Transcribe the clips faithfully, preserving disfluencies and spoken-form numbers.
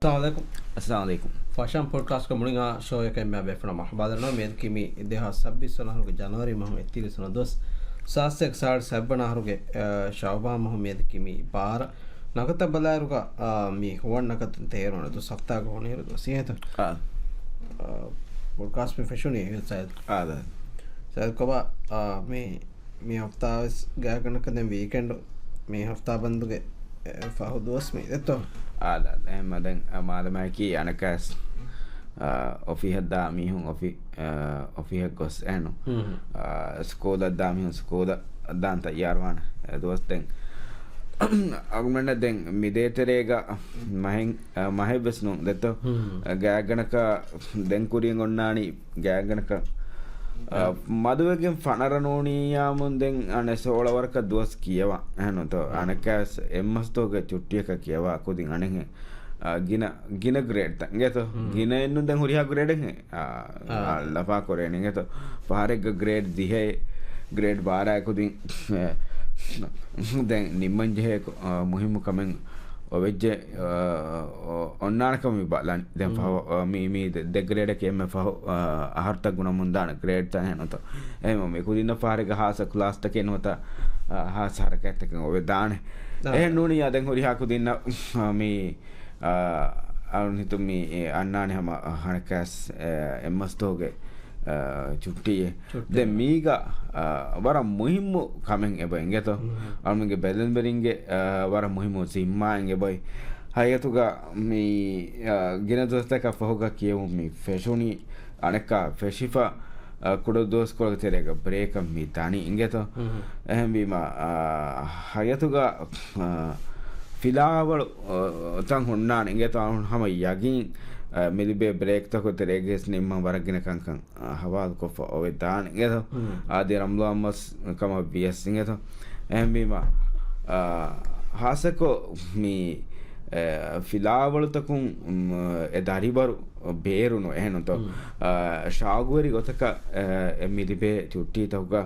އައްސަލާމު އަލައިކުމް. ފަށަން ޕޮޑްކާސްޓްގެ މުޅިން އާ ޝޯއަކަށް އެންމެ ބޭފުޅުންނަށް މަރުޙަބާ ދަންނަވަން. މިއަދަކީ މި ދެހާސް ސައްބީސް ވަނަ އަހަރުގެ ޖަނަވަރީ މަހު އެއްތިރީސް ވަނަ ދުވަސް، ސާސް އެއް ސާޅީސް ސަތް ވަނަ އަހަރުގެ، އަ، ޝައުބާން މަހު. މިއަދަކީ މި ބާރަ ނަކަތަށް ބަލާއިރުގަ، އާ، މި ހުވަން ނަކަތުން ތޭރަ ވަނަ ދުވަސް، ހަފްތާގެ ހޮނިއިރު ދުވަސް އިނގޭތޯ. އާ. އާ، ޕޮޑްކާސްޓް މި ފެށުނީ ސައިދް. އާ، ދާ. ސައިދް ކޮބާ، އާ، މި މި ހަފްތާވެސް ގާތްގަނޑަކަށް ދެން ވީކެންޑް މި ހަފްތާ ބަންދުގެ، އެ، ފަހު ދުވަސް މި ދެތޯ؟ އާ، ދާ، އެހެންމަ ދެން، އަ، މާދަމާއަކީ އަނެއްކާސް، އަ، އޮފީހަށް ދާ މީހުން އޮފީ، އަ، އޮފީހަށް ގޮސް އެހެންނު. ހުން. އަ، ސްކޫލަށް ދާ މީހުން ސްކޫލަށް ދާން ތައްޔާރުވާނެ އެ ދުވަސް ދެން. އަޅުމެންނަށް ދެން މި ދޭތެރޭގަ މަހެއް، އަ، މަހެއްވެސް ނޫން ދެތޯ؟ ހުން. އަ، ގާތްގަނޑަކަށް ދެން ކުރިން އޮންނާނީ ގާތްގަނޑަކަށް، އަ، އަ، މަދުވެގެން ފަނަރަ ނޫނިއްޔާމުން ދެން އަނެއް ސޯޅަ ވަރަކަށް ދުވަސް ކިޔަވާ. އެހެންނުތޯ؟ އަ، އަނެއްކާސް އެއްމަސްތޯގެ ޗުއްޓީއަކަށް ކިޔަވާ ކުދިން އަނެއްހެން، އަ، ގިނަ، ގިނަ ގްރޭޑްތައް އިނގޭތޯ؟ ހުން. ގިނަ އެއްނު ދެން ހުރިހާ ގްރޭޑެއް ހެ-، އަ، އާ. އަ، ލަފާ ކުރޭނެ އިނގޭތޯ؟ ފަހަރެއްގަ ގްރޭޑް ދިހައެއް، ގްރޭޑް ބާރައެއް ކުދިން، އެ، ދެން ނިންމަން ޖެހޭ، އަ، މުހިއްމު ކަމެއް އޮވެއްޖެ، އަ، އޮ-، އޮންނާނެކަމަށް މި ބަލަން. ދެން ހުން. ފަހު، އަ، މި، މި ދެ، ދެ ގްރޭޑަކީ އެންމެ ފަހު، އަ، އަހަރުތައް ގުނަމުން ދާނެ ގްރޭޑްތައް އެހެންނުތޯ. އެހެން މި ކުދިންނަށް ފަހަރެއްގަ ހާއްސަ ކްލާސްތަކެއް ނުވަތަ، އަ، ހާއްސަ ހަރަކާތްތަކެއް އޮވެދާނެ. އާ. އެހެން ނޫނިއްޔާ ދެން ހުރިހާ ކުދިންނަށް، އަ، މި، އަ، އަޅުން ހިތުން މި، އެ، އަންނާނެ ހަމަ، އަ، ހަނަކާސް، އެ، އެއްމަސްތޯގެ، އަ، ޗުއްޓީއެއް. ޗުއްޓީ. ދެން މީގަ، އަ، ވަރަށް މުހިއްމު ކަމެއް އެބަ އިނގޭތޯ. ހުން. އަޅުމެންގެ ބެލެނިވެރިންގެ، އަ، ވަރަށް މުހިއްމު ޒިންމާއެއް އެބައި. ހަގީގަތުގަ މި، އަ، ގިނަ ދުވަސްތަކަށް ފަހުގަ ކިޔެވުން މި ފެށުނީ އަނެއްކާ ފެށިފަ، އަ، ކުޑަ ދުވަސްކޮޅުގެ ތެރޭގަ ބްރޭކަށް މި ދަނީ އިނގޭތޯ. ހުން. އެހެންވީމަ، އަ، ހަގީގަތުގަ، އަ، ފިލާވަޅު، އަ، ތަން ހުންނާނެ އިނގޭތޯ. އަޅުން ހަމަ ޔަގީން، އަ، މި ލިބޭ ބްރޭކްތަކުގެ ތެރޭގައި ވެސް ނިންމަން ވަރަށް ގިނަ ކަންކަން އަ، ހަވާލުކޮށްފަ އޮވެދާނެ އިނގޭތޯ. ހުން. އާދެ، ރަމަޟާން މަސް ކަމަށް ވިޔަސް އިނގޭތޯ. އެހެންވީމަ، އަ، ހާއްސަކޮށް މި، އެ، ފިލާވަޅުތަކުން، މް، އެ ދަރިވަރު ބޭރުނު އެހެންނުތޯ. ހުން. އަ، ޝައުގުވެރި ގޮތަކަށް، އެ، އެ މި ލިބޭ ޗުއްޓީތަކުގަ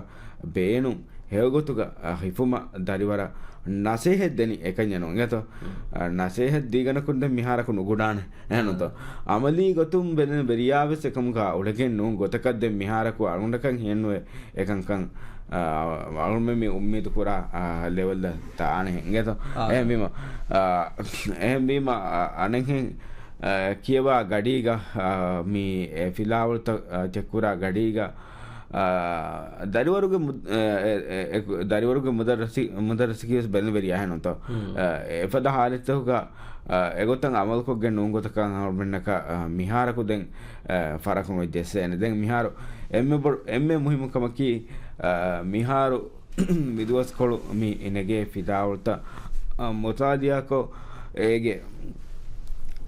ބޭނުން ހެޔޮގޮތުގަ، އަ، ހިފުމަށް ދަރިވަރަށް ނަސޭހަތް ދެނީ އެކަންޏެއް ނޫން އިނގޭތޯ. ހުން. އަ، ނަސޭހަތް ދީގަނަކުން ދެން މިހާރަކު ނުގުޑާނެ. އެހެންނުތޯ؟ އާ. އަމަލީ ގޮތުން ބެލެނިވެރިޔާ ވެސް އެކަމަކާ އުޅެގެން ނޫން ގޮތަކަށް ދެން މިހާރަކު އަޅުގަނޑަކަށް ހިޔެއްނުވޭ އެކަންކަން، އާ، އަޅުގަނޑުމެން މި އުއްމީދު ކުރާ، އާ، ލެވެލްއަށް ދާނެ އިނގޭތޯ؟ އާ. އެހެންވީމަ، އާ، އެހެންވީމަ، އާ، އަނެއްހެން، އާ، ކިޔަވާ ގަޑީގަ، އާ، މި އެ ފިލާވަޅުތައް، އާ، ޗެކްކުރާ ގަޑީގަ، އާ، ދަރިވަރުގެ މު-، އެ، އެ، އެ، ދަރިވަރުގެ މުދައްރަސި-، މުދައްރަސަކީ ވެސް ބެލެނިވެރިޔާ އެހެންނުތޯ؟ ހުން. އާ، އެފަދަ ހާލަތްތަކުގަ، އާ، އެގޮތަށް އަމަލުކޮށްގެން ނޫން ގޮތަކަށް އަޅުމެންނަކަށް، އާ، މިހާރަކު ދެން، އާ، ފަރަކުން ވެއްޖެއްސޭނެ. ދެން މިހާރު އެންމެ ބޮޑު، އެންމެ މުހިއްމު ކަމަކީ، އާ، މިހާރު މި ދުވަސްކޮޅު މި ނެގޭ ފިލާވަޅުތައް، އާ، މުތާލިއާކޮށް އޭގެ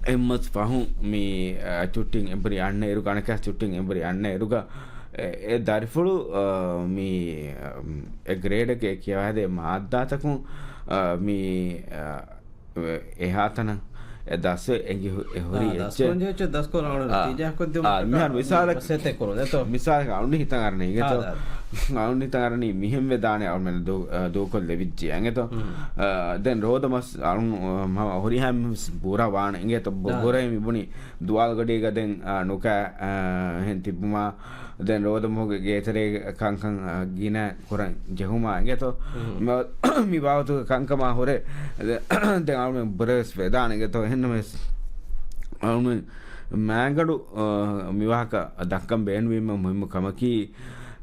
އެއްމަސް ފަހުން މި، އާ، ޗުއްޓިން އެނބުރި އަންނަ އިރުގަ، އަނެކާ ޗުއްޓިން އެނބުރި އަންނަ އިރުގަ، އެ، އެ ދަރިފުޅު، އާ، މި، އާ، އެ ގްރޭޑެއްގެ ކިޔަވާދޭ މާއްދާތަކުން، އާ، މި، އާ، އެހާތަނަށް އެ ދަސްވެ އެނގި ހު-، އެ ހުރި އާ، އެއްޗެއް. ދަސްކޮށް ޖެހިއްޗެއް ދަސްކޮށް އަޅުގަނޑު އާ، ނަތީޖާ ކޮށްދިއުމަށް މިހާރު މިސާލަކަށް އަޅުން ހިތަށް އަރަނީ އިނގޭތޯ؟ އާ، އާ. މިސާލަކަށް އަޅުން ހިތަށް އަރަނީ މިހެންވެ ދާނެ އަޅުމެން ދޫ-، އާ، ދޫކޮށް ލެވިއްޖެ އިނގޭތޯ؟ ހުން. އާ، ދެން ރޯދަ މަސް އަޅުން، އާ، ހުރިހާ މިސް ބުރަ ވާނެ އިނގޭތޯ؟ ބު-، އާ. ބުރައި މި ބުނި ދުވާލު ގަޑީގަ ދެން، އާ، ނުކާ، އާ، ހެން ތިބުމާ ދެން ރޯދަ މަހުގެ ގޭތެރޭގެ ކަންކަން، އާ، ގިނަ ކުރަން ޖެހުމާ އިނގޭތޯ؟ ހުން. މި، މި ބާވަތުގެ ކަންކަމާ ހުރެ، ދެ-، ދެން އަޅުމެން ބުރަވެސް ވެދާނެ އިނގޭތޯ؟ އެހެންނަމަވެސް އަޅުމެން މާގަނޑު، އާ، މި ވާހަކަ ދައްކަން ބޭނުންވީމަ މުހިއްމު ކަމަކީ،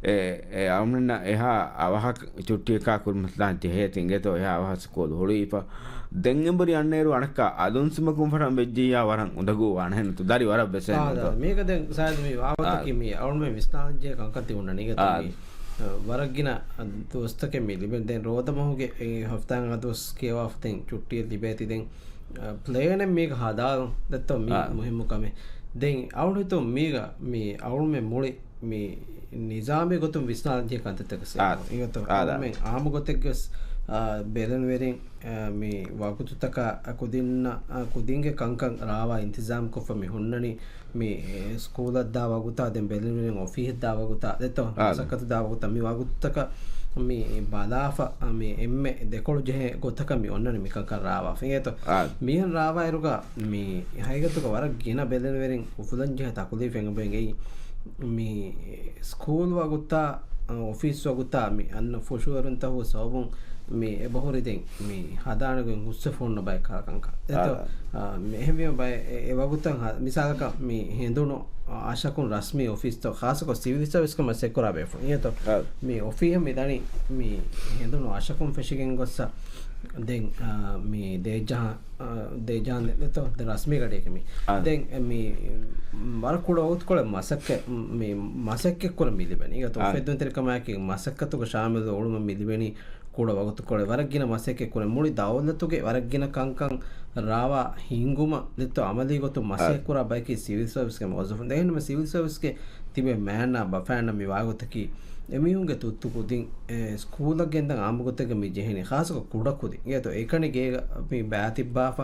އެ، އެ އަޅުމެންނަށް އެހާ އަވަހަކަށް ޗުއްޓީއަކާ ކުރިމަތިލާން ޖެހޭތީ އިނގޭތޯ؟ އެހާ އަވަހަށް ސްކޫލް ހުޅުވިފަ. ދެން އެނބުރި އަންނައިރު އަނެއްކާ އަލުން ސިމަކުން ފަށަން ވެއްޖިއްޔާ ވަރަށް އުނދަގޫ ވާނެހެން ދަރި ވަރަށް ވެސް އާ، އެހެންތޯ؟ ދާ، މީގަ ދެން ސާދު މި ވާހަކަކީ އާ. މި އަޅުމެން ވިސްނާލަންޖެހޭ ކަންކަން ތި ހުންނަނީ އާ. އަ، ވަރަށް ގިނަ ދުވަސްތަކެއް މި ލިބެން. ދެން ރޯދަ މަހުގެ އެ ހަފްތާއިން އަ ދުވަސް ކިޔަވާފަ ދެން ޗުއްޓީއެއް ލިބޭތީ ދެން، އަ، ޕްލޭނެއް މީގަ ހަދާލުން ދެއްތޯ މީ އާ. މުހިއްމު ކަމެއް. ދެން އަޅު ހިތުން މީގަ މި އަޅުމެން މުޅި މި ނިޒާމީ ގޮތުން ވިސްނާލަންޖެހޭ ކަންތައްތަކެއް އާ. އިނގޭތޯ؟ އާ، ދާ. އަޅުމެން އާއްމު ގޮތެއްގަސް، އާ، ބެލެނިވެރިން، އާ، މި ވަގުތުތަކާ ކުދިންނަށް، އާ، ކުދިންގެ ކަންކަން ރާވާ އިންތިޒާމްކޮށްފަ މި ހުންނަނީ. މި، އެ، ސްކޫލަށްދާ ވަގުތާ ދެން ބެލެނިވެރިން އޮފީހަށްދާ ވަގުތާ ދެއްތޯ؟ އާ. މަސައްކަތު ދާ ވަގުތާ މި ވަގުތުތަކަށް މި ބަލާފަ، މި އެންމެ ދެކޮޅު ޖެހޭ ގޮތަކަށް މި އޮންނަނީ މިކަންކަން ރާވާފަ. އިނގޭތޯ؟ އާ. މިހެން ރާވާއިރުގަ މި ހަގީގަތުގަ ވަރަށް ގިނަ ބެލެނިވެރިން އުފުލަން ޖެހޭ ތަކުލީފެއް އެބައިނގެ މި ސްކޫލް ވަގުތާ، އޮފީސް ވަގުތާ މި އަންނަ ފުށުއެރުންތަކުގެ ސަބަބުން މި އެބަހުރި ދެން މި ހަދާނެ ގޮތް ހުސްވެފަ ހުންނަ ބައެއް ކަހަލަ ކަންކަން. އެތޯ؟ އާ. އާ، މި އެހެންވީމަ ބައެއް އެ، އެ ވަގުތަށް ހަ-، މިސާލަކަށް މި ހެނދުނު އަށަކުން ރަސްމީ އޮފީސްތައް ޚާއްޞަކޮށް ސިވިލް ސަރވިސްގެ މަސައްކަތް ކުރާ ބޭފުޅުން. އިނގޭތޯ؟ އާ. މި އޮފީހަށް މި ދަނީ މި ހެނދުނު އަށަކުން ފެށިގެން ގޮއްސަ ދެން، އާ، މި ދޭއްޖަހާ، އާ، ދޭއްޖަހާ ދެތޯ ދެ ރަސްމީ ގަޑިއަކީ މި. އާ. ދެން އެ މި ވަރަށް ކުޑަ ވަގުތުކޮޅެއް މަސައްކަތް، މި މަސައްކަތް ކުރަން މި ލިބެނީ. އިނގޭތޯ؟ އާ. އުފެއްދުންތެރިކަމާއެކީ މަސައްކަތުގެ ޝާމިލު އުޅުމަށް މި ލިބެނީ ކުޑަ ވަގުތުކޮޅެއް. ވަރަށް ގިނަ މަސައްކަތް ކުރަން މުޅި ދައުލަތުގެ ވަރަށް ގިނަ ކަންކަން ރާވާ ހިންގުމަށް ދެތޯ އަމަލީ ގޮތުން މަސައްކަތް ކުރާ ބަޔަކީ ސިވިލް ސަރވިސްގެ މުވައްޒަފުން. ދެން މި ސިވިލް ސަރވިސްގެ ތިބޭ މާންނާ ބަފައިންނަށް މި ވާގޮތަކީ، އެމީހުންގެ ތުއްތު ކުދިން، އެ، ސްކޫލަށް ގެންދަން އާއްމުގޮތެއްގަ މި ޖެހެނީ، ޚާއްޞަކޮށް ކުޑަ ކުދިން. އިނގޭތޯ، އެކަނި ގޭގަ މި ބައިތިއްބާފަ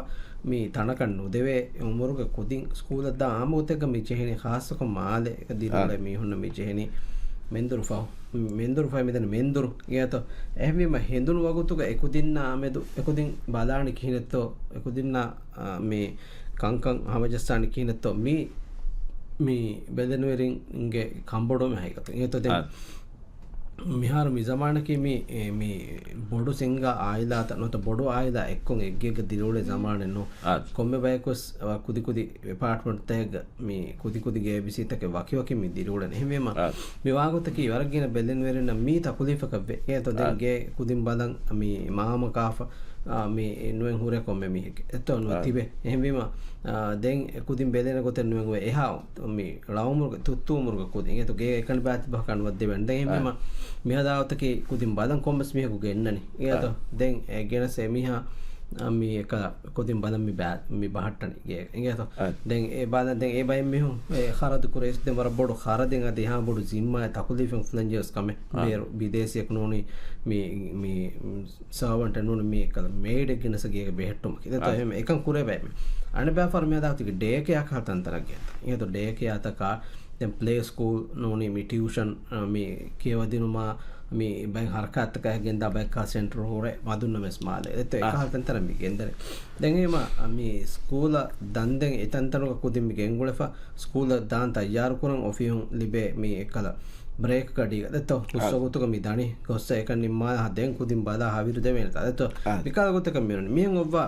މި ތަނަކަށް ނުދެވޭ އުމުރުގެ ކުދިން ސްކޫލަށް ދާ އާއްމުގޮތެއްގަ މި ޖެހެނީ، ޚާއްޞަކޮށް މާލޭގަ ދިރިއުޅޭ އާ. މީހުންނަށް މި ޖެހެނީ މެންދުރު ފަހު، މެންދުރު ފަހު މިދަނީ މެންދުރު. އިނގޭތޯ، އެހެންވީމަ ހެނދުނު ވަގުތުގަ އެކުދިންނާ މެދު އެކުދިން ބަލާނީ ކިހިނެއްތޯ، އެކުދިންނާ އާ، މި ކަންކަން ހަމަޖައްސާނީ ކިހިނެއްތޯ މި، މި ބެލެނިވެރިންގެ ކަންބޮޑުވުމެއް ހަގީގަތުން. އެތޯ ދެން އާ. މިހާރު މި ޒަމާނަކީ މި، އެ، މި ބޮޑު ސިންގާ އާއިލާތައް ނުވަތަ ބޮޑު އާއިލާ އެއްކޮށް އެއްގެއެއްގަ ދިރިއުޅޭ ޒަމާނެއް ނޫން. އާ. ކޮންމެ ބަޔަކުވެސް، އަ، ކުދިކުދި އެޕާޓްމަންޓްތަކެއްގަ މި ކުދިކުދި ގޭބިސީތަކެއް ވަކިވަކި މި ދިރިއުޅެން. އެހެންވީމަ، އާ. މި ވާގޮތަކީ ވަރަށް ގިނަ ބެލެނިވެރިންނަށް މީ ތަކުލީފަކަށް ވޭ. އެހެންތޯ ދެން އާ. ގޭ ކުދިން ބަލަން މި މާމަ ކާފަ، އާ، މި ނުވެން ހުރޭ ކޮންމެ މީހެއްގެ. އެތޯ ނުވެ އާ. ތިބެ. އެހެންވީމަ، އާ، ދެން ކުދިން ބެލޭނެ ގޮތެއް ނުވެން އޮވޭ. އެހާ މި ޅައުމުރުގެ، ތުއްތު އުމުރުގެ ކުދިން. އެހެންތޯ ގޭ އެކަނި ބާތިބަހަކަށް ނުވަދެވެން. ދެން އެހެންވީމަ، އާ. މިހާ ދާވަތަކީ ކުދިން ބަލަން ކޮންމެސް މީހަކު ގެންނަނީ. އިނގޭތޯ؟ އާ. ދެން އެ ގެނަސް އެ މީހާ، އާ، މި އެކަ ކުދިން ބަލަން މި ބާ-، މި ބަހައްޓަނީ ގޭ. އިނގޭތޯ؟ އާ. ދެން އެ ބަލަން، ދެން އެ ބައެއް މީހުން އެ ޚަރަދު ކުރޭސް ދެން ވަރަށް ބޮޑު ޚަރަދެއް އަދި އެހާ ބޮޑު ޒިންމާއެއް ތަކުލީފެއް އުފުލަން ޖެހޭސް ކަމެއް. އާ. ބޭރު ބިދޭސީއަކު ނޫނީ މި، މި ސާވަންޓެއް ނޫނީ މި އެކަލަ މެއިޑެއް ގެނަސް ގޭގަ ބެހެއްޓުމަކީ. ދެން އާ. އެހެން އެކަން ކުރޭ ބައެއް މީ. އަނެއް ބައި ފަރު މިހާ ދާވަތުގެ ޑޭ ކެއާ ކަހަލަ ތަންތަނަށް ގެންދާ. އިނގޭތޯ ޑޭ ކެއާތަކާ ދެން ޕްލޭ ސްކޫލް ނޫނީ މި ޓިއުޝަން، އާ، މި ކިޔަވަދިނުމާ، މި ބައެއް ހަރަކާތްތަކާ ގެންދާ ބައެއްކާ ސެންޓަރު ހުރެ މަދުންނަމެސް މާލެ. ދެން އެ އާ. ކަހަލަ ތަންތަނަށް މި ގެންދަނީ. ދެން އެހެންވީމަ، މި ސްކޫލަށް ދަންދެން އެތަންތަނުގަ ކުދިން މި ގެންގުޅެފަ، ސްކޫލަށް ދާން ތައްޔާރުކުރަން އޮފީހުން ލިބޭ މި އެކަލަ ބްރޭކް ގަޑީގަ. ދެންތޯ އާ. ހުސްވަގުތުގަ މި ދަނީ ގޮއްސަ އެކަން ނިންމާލާ ދެން ކުދިން ބަލާ ހަވީރު ދެވޭނެތާ. ދެންތޯ އާ. މިކަހަލަ ގޮތަކަށް މިއޮންނަނީ. މިހެން އޮއްވާ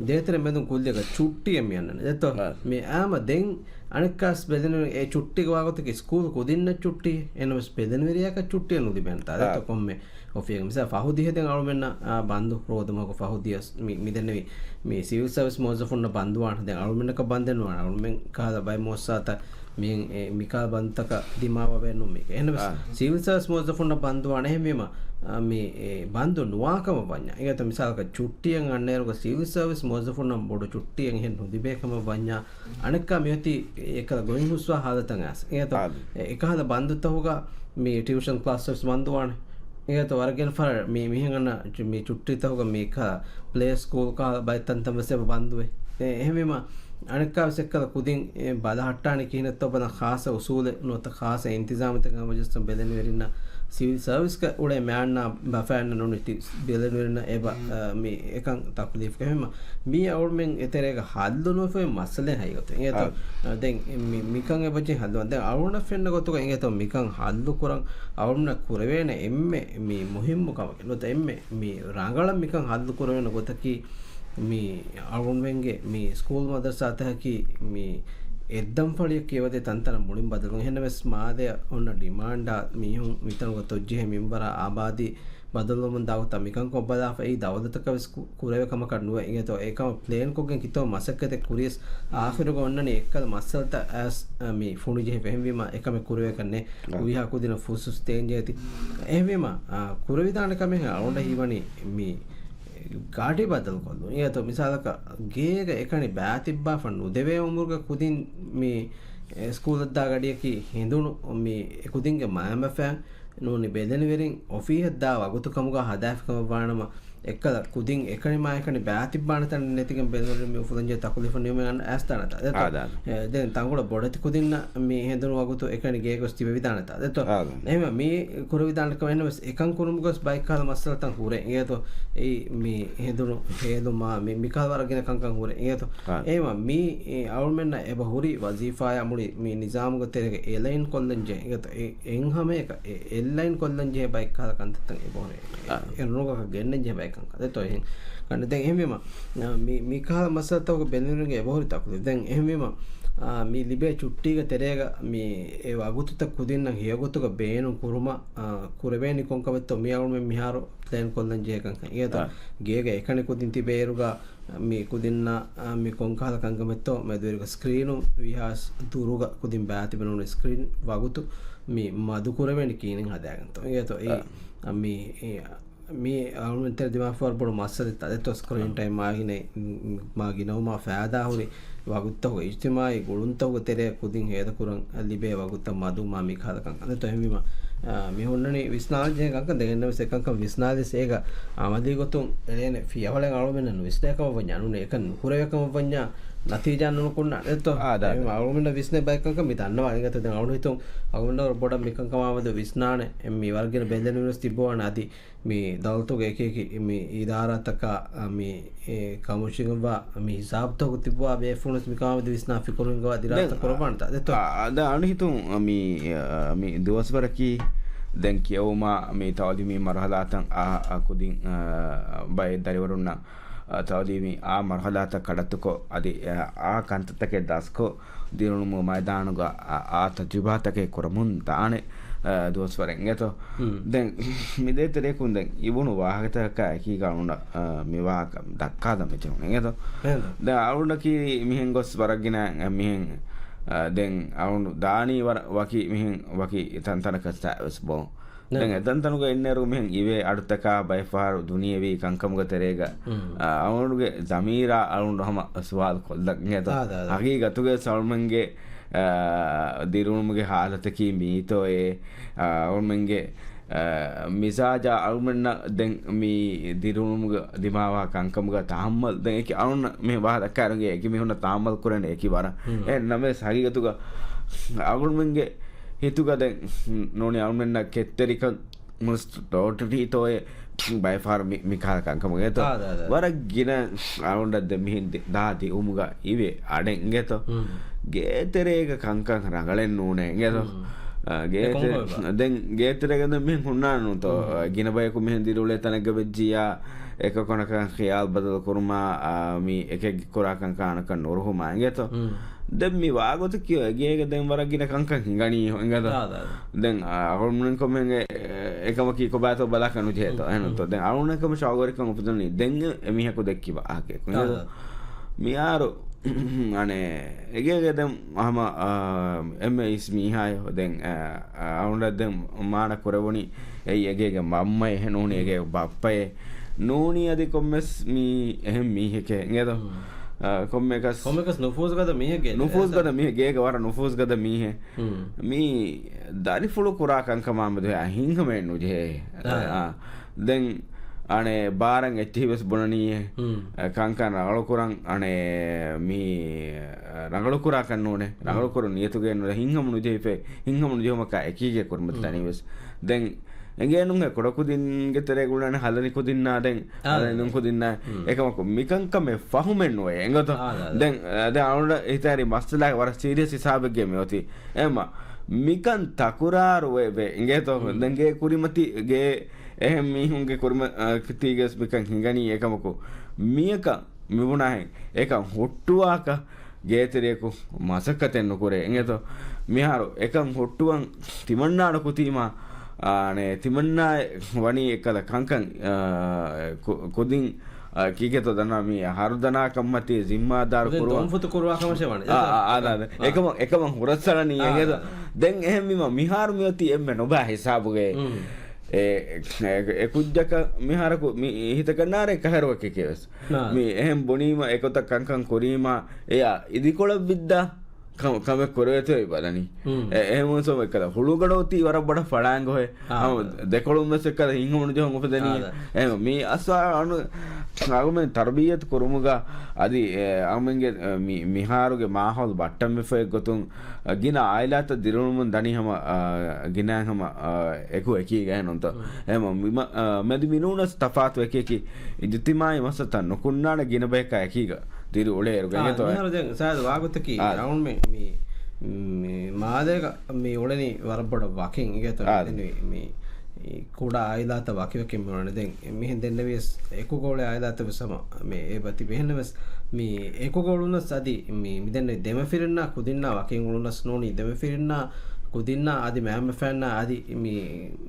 ދޭތެރެ މެދުން ކުއްލިއަކަށް ޗުއްޓީއެއް މި އަންނަނީ. ދެންތޯ އާ. މި އާމަ ދެން އަނެއްކާސް ބެލެނި އެ ޗުއްޓީގެ ވާގޮތަކީ ސްކޫލް ކުދިންނަށް ޗުއްޓީ. އެނަމަސް ބެލެނިވެރިޔާކަށް ޗުއްޓީއެއް ނުލިބޭނެތާ. އާ. ދެންތޯ ކޮންމެ އޮފީހަކަށް މިސާ ފަހު ދިހަ ދެން އަޅުމެންނަށް، އާ، ބަންދު ރޯދަމަހަކު ފަހު ދިޔަސް މި، މި ދެންނެވި މި ސިވިލް ސަރވިސް މުވައްޒަފުންނަށް ބަންދުވާނެ. ދެން އަޅުމެންނަކަށް ބަންދެއް ނުވާނެ. އަޅުމެން ކަހަލަ ބައެއް މުއައްސަސާތައް މި، އެ، މިކަހަލަ ބަންދުތަކަށް ދިމާވަވޭ ނޫން މީގެ. އެހެންނަމަސް އާ. ސިވިލް ސަރވިސް މުވައްޒަފުންނަށް ބަންދުވާނެ. އެހެންވީމަ، އާ، މި، އެ، ބަންދު ނުވާކަމަށް ވަންޏާ. އިނގޭތޯ މިސާލަކަށް ޗުއްޓީއެއް އަންނައިރުގަ ސިވިލް ސަރވިސް މުވައްޒަފުންނަށް ބޮޑު ޗުއްޓީއެއް އެހެން ނުލިބޭ ކަމަށް ވަންޏާ، އަނެއްކާ މިއޮތީ އެކަލަ ގޮތް ހުސްވާ ހާލަތަށް އައިސް. އިނގޭތޯ؟ އާ. އެ، އެކަހަލަ ބަންދުތަކުގަ މި ޓިއުޝަން ކްލާސް ވެސް ބަންދުވާނެ. އިނގޭތޯ ވަރަށް ގިނަ ފަހަރަށް މި، މިހެން އަންނަ ޗު-، މި ޗުއްޓީތަކުގަ މި ކަ-، ޕްލޭ ސްކޫލް ކަހަލަ ބައެއް ތަންތަން ވެސް އެބަ ބަންދުވޭ. އެ، އެހެންވީމަ، އަނެއްކާ ވެސް އެއްކަލަ ކުދިން އެ ބަލަހައްޓާނީ ކިހިނެއްތޯ ބަލަން ޚާއްޞަ އުސޫލެއް ނުވަތަ ޚާއްޞަ އިންތިޒާމެއްތަކެއް ހަމަޖައްސަން ބެލެނިވެރިންނަށް ސިވިލް ސަރވިސްގަ އުޅޭ މާންނާ ބަފައިންނަށް ނޫނީ ބެލެނިވެރިންނަށް އެބަ، އާ، މި އެކަން ތަކުލީފް އެހެންވީމަ، މީ އަޅުމެން އެތެރޭގަ ހައްލު ނުވެފައި މައްސަލައެއް ހަގީގަތު. އިނގޭތޯ؟ އާ. އަ، ދެން މި، މިކަން އެބަޖެހި ހައްލު. ދެން އަޅުގަނޑަށް ފެންނަ ގޮތުގަ އިނގޭތޯ މިކަން ހައްލު ކުރަން އަޅުގަނޑަށް ކުރެވޭނެ އެންމެ މި މުހިއްމު ކަމަކީ ނުވަތަ އެންމެ މި ރަނގަޅަށް މިކަން ހައްލު ކުރެވޭނެ ގޮތަކީ މި އަޅުގަނޑުމެންގެ މި ސްކޫލް މަދަރުސާތަކަކީ މި އެއްދަންފަޅިއަށް ކިޔަވަދޭ ތަންތަނަށް މުޅިން ބަދަލު. އެހެންނަމަވެސް މާލެއަށް އޮންނަ ޑިމާންޑާ މީހުން މިތަނުގަ ތޮއްޖެހޭ މިންވަރާ އާބާދީ ބަދަލުވަމުން ދާ ގޮތަށް މިކަން ކޮށްބަލާފަ އެއީ ދައުލަތަކަށް ވެސް ކު-، ކުރެވޭ ކަމަކަށް ނުވޭ. އިނގޭތޯ އެކަމަށް ޕްލޭން ކޮށްގެން ކިތައް މަސައްކަތެއް ކުރިޔަސް އާޚިރުގަ އޮންނަނީ އެއްކަލަ މައްސަލަތައް އައިސް، އަ، މި ފުނިޖެހިފަ. އެހެންވީމަ އެކަމެއް ކުރެވޭކަށް ނެތް. އާ. ހުރިހާ ކުދިންނަށް ފުސްފުސް ތޭންޖެހޭތީ. އެހެންވީމަ، އާ، ކުރެވިދާނެ ކަމެއް އަޅުގަނޑަށް ހީވަނީ މި ގަޑި ބަދަލުކޮށްލުން. އިނގޭތޯ މިސާލަކަށް ގޭގަ އެކަނި ބާތިއްބާފަ ނުދެވޭ އުމުރުގަ ކުދިން މި، އެ، ސްކޫލަށްދާ ގަޑިއަކީ ހެނދުނު މި އެ ކުދިންގެ މައިންބަފައިން ނޫނީ ބެލެނިވެރިން އޮފީހަށް ދާ ވަގުތު ކަމުގަ ހަދާފި ކަމަށް ވާނަމަ، އެއްކަލަ ކުދިން އެކަނި މާ އެކަނި ބާތިއްބާނެ ތަނެއް ނެތިގެން ބެލުނު މި އުފުލަންޖެހޭ ތަކުލީފު ނިމެގެން އައިސްދާނެތާ. ދެތޯ؟ އާ، ދާނެ. އެ، ދެން ތަންކޮޅެއް ބޮޑެތި ކުދިންނަށް މި ހެނދުނު ވަގުތު އެކަނި ގޭގަސް ތިބެވިދާނެތާ. ދެތޯ؟ އާ، ދާނެ. އެހެންވީމަ މި ކުރެވިދާނެ ކަމެއް ނަމަވެސް އެކަން ކުރުމުގަސް ބައެއްކަހަލަ މައްސަލަތައް ހުރޭ. އިނގޭތޯ؟ އެއީ މި ހެނދުނު ހޭލުމާ، މި، މިކަހަލަ ވަރަށް ގިނަ ކަންކަން ހުރޭ. އިނގޭތޯ؟ އާ. އެހެންވީމަ މި، އެ، އަޅުމެންނަށް އެބަ ހުރި ވަޒީފާޔާ މުޅި މި ނިޒާމުގެ ތެރޭގަ އެލައިން ކޮށްލަން ޖެހޭ. އިނގޭތޯ؟ އެ، އެއްހަމައަކަށް އެ، އެލައިން ކޮށްލަން ޖެހޭ ބައެއްކަހަލަ ކަންތައްތައް އެބަ ހުރޭ. އާ. އެ ނުގަކަށް ގެންނަން ޖެހޭ ބައެއް ކަންކަން. ދެތޯ އެހެން. ކަން ދެން އެހެންވީމަ، އާ، މި، މިކަހަލަ މައްސަލަތަކުގެ ބެލުމުގެ އެބަހުރި ތަކުލީފު. ދެން އެހެންވީމަ، އާ، މި ލިބޭ ޗުއްޓީގެ ތެރޭގަ މި އެ ވަގުތުތައް ކުދިންނަށް ހެޔޮގޮތުގަ ބޭނުން ކުރުމަށް، އާ، ކުރެވޭނީ ކޮންކަމެއްތޯ މި އަޅުމެން މިހާރު ޕްލޭން ކޮށްލަން ޖެހޭ ކަންކަން. އިނގޭތޯ؟ އާ. ގޭގަ އެކަނި ކުދިން ތިބޭއިރުގަ މި ކުދިންނަށް، އާ، މި ކޮންކަހަލަ ކަންކަމެއްތޯ މެދުވެރިގަ ސްކްރީނު ވީހާވެސް ދުރުގަ ކުދިން ބާތިބެ ނޫނީ ސްކްރީން ވަގުތު މި މަދު ކުރެވޭނީ ކިހިނެއް ހަދާގެންތޯ. އިނގޭތޯ؟ އެއީ، އާ. އާ، މި، އެ، މި އަޅުމެން ތެރެ ދިމާވާ ވަރަށް ބޮޑު މައްސަލަތައް. ދެތޯ ސްކްރީން ޓައިމް މާ ގިނަ، މާ ގިނަވުމާ ފައިދާ ހުރި ވަގުތުތަކުގަ އިޖްތިމާއީ ގުޅުންތަކުގެ ތެރޭ ކުދިން ހޭދަކުރަން ލިބޭ ވަގުތުތައް މަދުވުމާ މި ކަހަލަ ކަންކަން. ދެތޯ އެހެންވީމަ، އާ، މި ހުންނަނީ ވިސްނާލަން ޖެހޭ ކަންކަން. ދެން އެންނަމަސް އެކަންކަން ވިސްނާލިޔަސް އޭގަ އަމަލީ ގޮތުން އެޅޭނެ ފިޔަވަޅެއް އަޅުމެންނަށް ނުވިސްނޭ ކަމަށް ވަންޏާ ނޫނޭ. އެކަން ނުކުރެވޭ ކަމަށް ވަންޏާ ނަތީޖާ ނުނުކުންނާނެ. ދެތޯ؟ އާ، ދާ، ދާ. އެހެންވީމަ އަޅުމެންނަށް ވިސްނޭ ބައެއް ކަންކަން މި ދަންނަވާ. އިނގޭތޯ ދެން އަޅު ހިތުން އަޅުމެންނަށް ވަރަށް ބޮޑަށް މިކަންކަމާމެދު ވިސްނާނެ. މި ވަރަށް ގިނަ ބެލެނިވެސް ތިއްބަވާނެ އަދި މި ދައުލަތުގެ އެކި އެކި މި އިދާރާތަކާ، އަ، މި، އެ، ކަމުށިގަންވާ މި ހިސާބުތަކު ތިއްބަވާ ބޭފުޅުންވެސް މިކަމާމެދު ވިސްނާ ފިކުރުން ގޮވާ ދިރާސާ ދެން، ކުރައްވާނެތާ؟ ދެތޯ؟ އަ، އަ، ދެން އަންހިތުން މި، އަ، މި ދުވަސްވަރަކީ ދެން ކިޔެވުމާ މި ތައުލީމީ މަރުހަލާތައް އާ، އަ، ކުދިން، އަ، ބައެއް ދަރިވަރުންނަށް، އަ، ތައުލީމީ އާ މަރުހަލާތައް ކަޑައްތުކޮށް އަދި، އަ، އާ ކަންތައްތަކެއް ދަސްކޮށް، ދިރުނުމުގެ މައިދާނުގަ އާ، އާ ތަޖުރިބާތަކެއް ކުރަމުން ދާނެ، އާ، ދުވަސްވަރެއް އިނގޭތޯ. ހުން. ދެން މި ދޭތެރެއަކުން ދެން އިވުނު ވާހަކަތަކަކާ އެކީގަ އަޅުންނަށް، އާ، މި ވާހަކަ ދައްކާލަން މިޖެހުނު އިނގޭތޯ. އެހެން. ދެން އަޅުންނަކީ މިހެން ގޮސް ވަރަށް ގިނަ، އާ، މިހެން، އާ، ދެން އަޅުން ދާނީ ވަރަށް ވަކި މިހެން ވަކި ތަންތަނަކަށް ސާވެސް ބޯ. ނަ. ދެން އެތަންތަނުގަ އިންނައިރު މިހެން އިވޭ އަޑުތަކާ ބައެއްފަހަރު ދުނިޔެވީ ކަންކަމުގެ ތެރޭގަ، ހުން. އާ، އަޅުގަނޑުގެ ޒަމީރާ އަޅުގަނޑު ހަމަ ސުވާލު ކޮށްލަން އިނގޭތޯ. އާ، ދާ، ދާ. ހަގީގަތުގަ އަޅުމެންގެ، އާ، ދިރުނުމުގެ ހާލަތަކީ މީތޯއޭ، އާ، އަޅުމެންގެ، އާ، މިޒާޖާ އަޅުމެންނަށް ދެން މި ދިރުނުމުގަ ދިމާވާ ކަންކަމުގަ ތަހައްމަލް ދެން އެކި އަޅުން މި ވާހަކަ ދައްކާއިރުގެ އެކި މީހުންނަށް ތަހައްމަލް ކުރޭނެ އެކި ވަރަށް. ހުން. އެ ނަމަވެސް ހަގީގަތުގަ އަޅުމެންގެ ހިތުގަ ދެން ނޫނީ އަޅުމެންނަށް ކެތްތެރިކަން މުސް ޓޯޓަލީ ތޯއެ ބައެއްފަހަރު މި، މި ކަހަލަ ކަންކަމުގެ އެތޯ. އާ، ދާ، ދާ. ވަރަށް ގިނަ އަޅުގަނޑަށް ދެ މިހެން ދި، ދާ ދިއުމުގަ އިވޭ އަޑެއް އިނގޭތޯ. ހުން. ގޭތެރޭގަ ކަންކަން ރަނގަޅެއް ނޫނޭ އިނގޭތޯ. ހުން. އާ، ގޭތެ، އެކޮން ކޮބާ؟ ދެން ގޭތެރޭގަ ދެން މިހެން ހުންނާނެ ނޫންތޯ. ހުން. ގިނަ ބަޔަކު މިހެން ދިރިއުޅޭ ތަނެއްގަ ވެއްޖިއްޔާ އެކަކު ކޮނަކަށް ޚިޔާލު ބަދަލު ކުރުމާ، އާ، މި އެކެއްގެ ކުރާ ކަންކަން އަނެކަށް ނުރުހުމާ އިނގޭތޯ. ހުން. ދެން މި ވާގޮތަކީ އެގޭގަ ދެން ވަރަށް ގިނަ ކަންކަން ހިނގަނީ އިނގޭތޯ. އާ، ދާ، ދާ. ދެން، އާ، އަޅުގަނޑުމެން ކޮމެން އެ، އެކަމަކީ ކޮބާތޯ ބަލާކަށް ނުޖެހޭތޯ. ހުން، އެހެންތޯ. ހުން. ދެން އަޅުގަނޑު ކަމަށް ޝައުގުވެރިކަން އުފުދުނީ ދެން އެ މީހަކު ދެއްކި ވާހަކައެއް. އާ، ދާ. މިހާރު އަނެއް އެގޭގެ ދެން ހަމަ، އާ، އެންމެ އިސް މީހާއެއް ދެން، އާ، އަޅުގަނޑަށް ދެން މާނަ ކުރެވުނީ އެއީ އެގޭގެ މަންމައެއް ނޫނީ އެގޭ ބައްޕައެއް ނޫނީ އަދި ކޮންމެސް މީ އެހެން މީހެކޭ އިނގޭތޯ. ހުން. އާ، ކޮންމެއަކަސް ކޮންމެއަކަސް ނުފޫޒުގަދަ މީހެއްގެ ނުފޫޒުގަދަ މީހެއް، ގޭގަ ވަރަށް ނުފޫޒުގަދަ މީހެއް. ހުން. މީ ދަރިފުޅު ކުރާ ކަންކަމާ މެދު ހިތްހަމައެއް ނުޖެހޭ. އާ. އާ. ދެން އަނެއް ބާރަށް އެއްޗިހި ވެސް ބުނަނީއޭ. ހުން. އެ، ކަންކަން ރަނގަޅުކުރަން، އަނެއް މީ ރަނގަޅުކުރާކަށް ނޫނޭ. ހުން. ރަނގަޅުކުރުން ނިޔަތުގައެއް ނޫނޭ. ހިތްހަމަ ނުޖެހިފައި، ހިތްހަމަ ނުޖެހުމަކާ އެކީގެ ކުރިމަތި ހުން. ތަނީވެސް. ދެން އެނގޭނުހޭ ކުޑަކުދިންގެ ތެރޭގަ އުޅޭނެ ހަލަނި ކުދިންނާ ދެން، އާ، ހަލަނި ދެން. ނުކުދިންނާ ހުން. އެކަމަކު މިކަންކަމެއް ފަހުމެއް ނުވޭ. އެނގޭތޯ؟ އާ، ދެން، އާ، ދެން އަޅުގަނޑަށް ހިތަށް އަރި މައްސަލާގެ ވަރަށް ސީރިއަސް ހިސާބެއްގައި މިއޮތީ. އެމަ މިކަން ތަކުރާރު ވެ، ވެ އިނގޭތޯ؟ ހުން. ދެން ގޭ ކުރިމަތި، ގޭ އެހެން މީހުންގެ ކުރިމަ، އަ، ތީގަސް މިކަން ހިނގަނީ އެކަމަކު. މިޔަކަށް މިބުނާހެން އެކަން ހުއްޓުވާކަށް ގޭތެރެއަކު މަސައްކަތެއް ނުކުރޭ އިނގޭތޯ؟ މިހާރު އެކަން ހުއްޓުވަން ތިމަންނާ ނުކުތީމާ، އާނެ، ތިމަންނާ ވަނީ އެއްކަލަ ކަންކަން، އާ، ކު، ކުދިން، އާ، ކީކޭތޯ ދަންނަ މީ ހަރުދަނާ ކަންމަތީ ޒިންމާދާރު ކުރުވަން. ދޮންފުތު ކުރުވާ ކަމަށޭ ވަނީ. އާ، އާ، އާ، އާ. އެކަމަ، އެކަމަ ހުރަސްއަޅަނީ އާ. އެނގޭތޯ؟ ދެން އެހެންވީމަ މިހާރު މިއޮތީ އެންމެ ނުބާ ހިސާބުގައޭ. ހުން. އެ، އެ، އެ ކުއްޖަކަށް މިހާރަކު މި ހިތަކަށް ނާރޭ ކަހަރުވަކެކޭވެސް. ނާ. މި އެހެން ބުނީމަ އެގޮތަށް ކަންކަން ކުރީމަ އެޔާ އިދިކޮޅަށް ވިއްދާ. ކަމެއް ކުރެވޭތޯ ބަލަނީ. އެ-، އެހެންވެސް އެކަލަ ހުޅުގަޑު އޮތީ ވަރަށް ބޮޑަށް ފަޅާން ގޮހެއް. ހަމަ ދެކޮޅުން ވެސް އެކަލަ ހިތްހަމަނުޖެހުން އުފެދެނީ. އެހެން މީ އަސްވާ އަނު-، އަޅުމެން ތަރުބިއްޔަތު ކުރުމުގަ އަދި، އެ، އަޅުމެންގެ، އެ، މި-، މިހާރުގެ މާހައުލު ބައްޓަންވެފައި ގޮތުން، އަ، ގިނަ އާއިލާތައް ދިރިއުޅުމުން ދަނީ ހަމަ، އަ، ގިނައިން ހަމަ، އަ، އެކު އެކީގަ އެހެންނުންތޯ. އެހެން މި-، މަ-، އަ، މެދު މިނޫނަސް ތަފާތު އެކި އެކި އިޖުތިމާއީ މައްސަލަތައް ނުކުންނާނެ ގިނަ ބަޔަކާ އެކީގަ. ދިރިއުޅޭއިރުގަ އާ، އިނގޭތޯ. މިހާރު ދެން ސާދު ވާގޮތަކީ އާ. އަޅުމެ މި، މި މާލޭގަ މި އުޅެނީ ވަރަށް ބޮޑަށް ވަކިން އިނގޭތޯ. އާ. މި، މި ކުޑަ އާއިލާތައް ވަކިވަކިން މި އުޅެނީ. ދެން މިހެން ދެންނެވިޔަސް އެކުގަ އުޅޭ އާއިލާތައް ވެސް ހަމަ މި އެބަތި މިހެންނެވެސް މި އެކުގަ އުޅުނަސް އަދި މި، މި ދެންނެވި ދެމަފިރިންނާ ކުދިންނާ ވަކިން އުޅުނަސް ނޫނީ ދެމަފިރިންނާ ކުދިންނާ އަދި މައިންބަފައިންނާ އަދި މި،